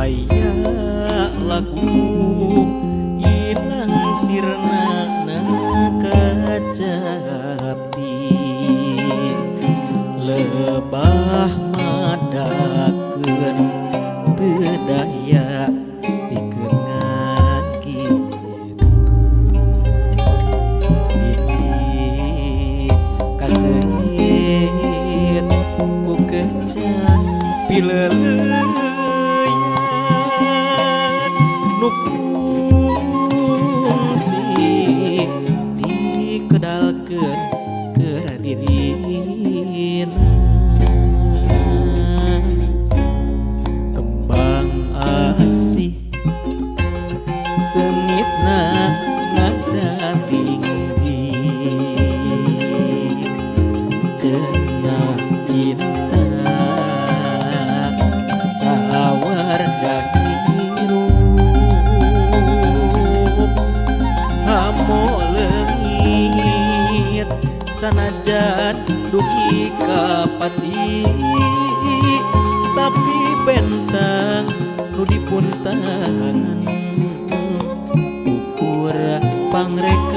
Aya lagu ilang sirna na kacapi lebah madakeun teu daya pikeun ngakitna bilih kaseungit ku keca pileuleuyan nu kungsi dikedalkeun keur dirina. Kembang asih seungitna ngadatingdi cenah cinta sawarga hirup hamo leungit sanajan dugi ka pati tapi bentang nu dipuntangan ukur pangreka.